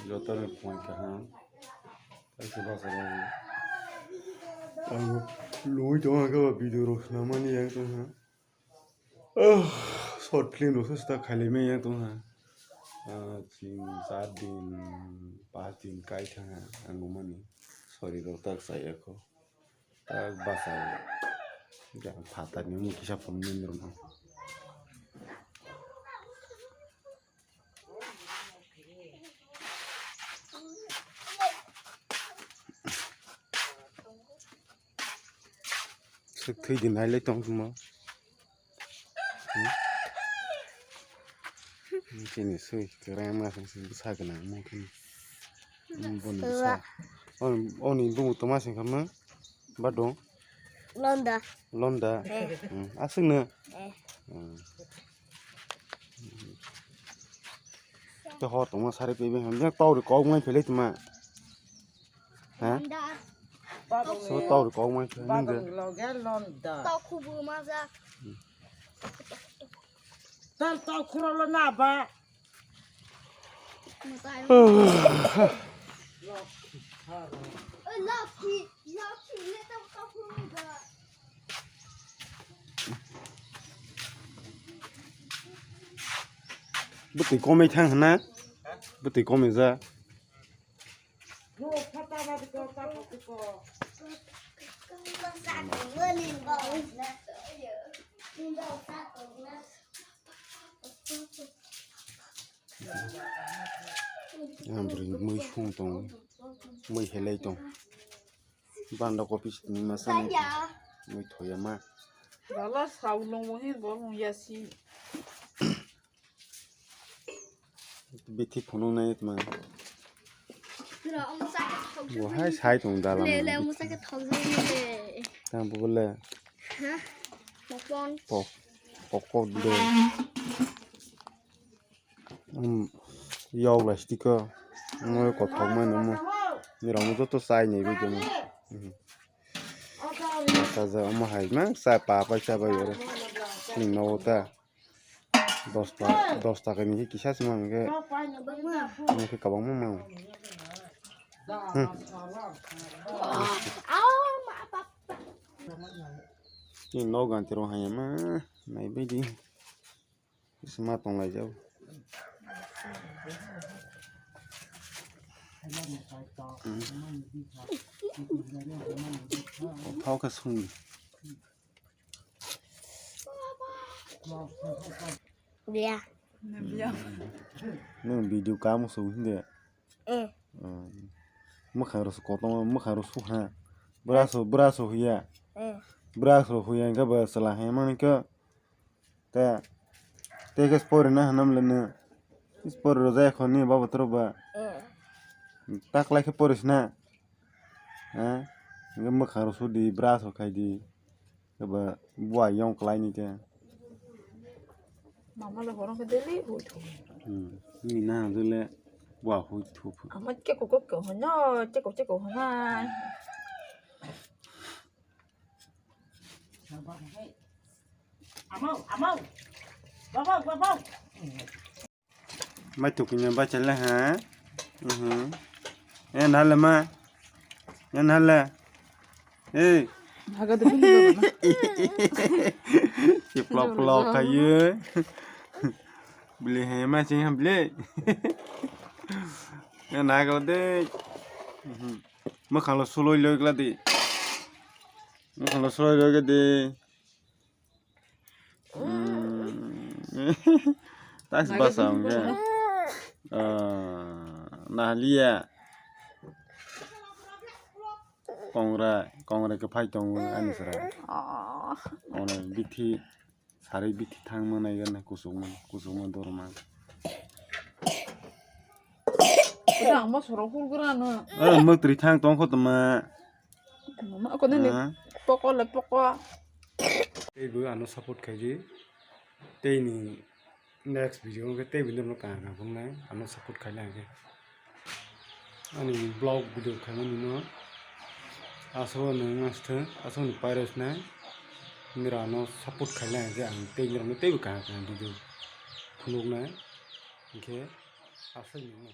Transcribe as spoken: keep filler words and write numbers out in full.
Jotono phone kaham. Taisa basa rok. Ang lui tongo khe ba video rok swnamani yang tongha. Ah, short film rok se start khailai manya tongha. Ah, ching char din, panch din kai thangha ang nukmani. Sorry rok tak chaya kho. Tak basa. Jang phatar ni mung kisa phone ni rok. Swk thwi di nai le tong tongma. Hmm? Chini swi kwrwngma swi bwsa gwnang mo kheno. Hmm, boni bwsa. On, oni bumu tongma sing kha ma? Ba dong? Londa. Londa? Eh. Hmm, aswk no? Eh. Hmm. Te hor tongma sari pebe ham. Yang tau ri kok mai phele tuma. Ha? Londa. So tau ri kok mai phele nung de. Loge londa. Tau khubu ma ja. Tal tau khuro lo na ba. Bwtwi komwi thang hwnna? Bwtwi komwi ja. Yang bwrwi mui sung tongo, mui helai tong. Banda kopi sitini masa ni mui thoya ma. Dala saulung wahin bolung yasi. Bithi phunuk nai tma. Bo hai sai tong dala. Le, le, mo sake thok jani le. Tang bo le. Ha? Popon. Pok, pok, pok de. Um, yog lai sticker. Mo kothok mai no mo. Ni ramo joto sai nei bi de mo. Mhm. Taja omo hai mang sa pa pa sa ba yore. Ni no ta. Dos ta, dos ta khe ni kisa se mang khe. Ni khe kabang ma mang. Hmm. Ni no gan tiro hai ma. Nai bi di. Sima tong lai jau. O thao khe sung. Biya. Nwng video kamu sung hindi. Eh. Mwkhang rok su kotong, mwkhang rok su ha. Brush rok, brush rok huya. Eh. Brush rok huya, hingke ba chwla hai mani khe. Te, te khe pori na hanam le nw. Pori rw jaya kho ni babo toro ba. Eh. Taklai khe poris na. Ha? Hingke mwkhang rw sudi, brush rw khai di. Khe ba bua yong klai ni khe. Mama le horong khe daily hui thu. Hmm. Ni na jule bua hui thu phu. Ama cheko koko hono, cheko cheko hono. Mai tukunya bacha le ha. Mhm. Eh, nale ma. Ya nale. Eh. Haga de bini baba na. Plok plok kayu. Beli he ma sing beli. Ya naga de. Mhm. Mwkhang lo suloi loi gladi. Mwkhang lo suloi loi gladi. Hmm. Tais basa hwnkhe. Ah, nahliya. Kongra, kongra khe phai tongo ani sara. Oh. Ono bithi, sari bithi thangma naiga na kusukma, kusukma dorma. Ang ma sorok hurgrano. Ah, mwtri thang tongkho tma. Mama, ako nini. Ah. Poko le poko. Teibo ano support khaidi. Teini next video hwnkhe teibo nini kaham kaham phunuknai ano support khaina hwnkhe. Ani vlog video khaimani no aswk nwng aswk aswk ni pairos nai. Nini ano support khaina hwnkhe ang tei nini teibo kaham kaham video phunuknai. Hwnkhe aswk nwng.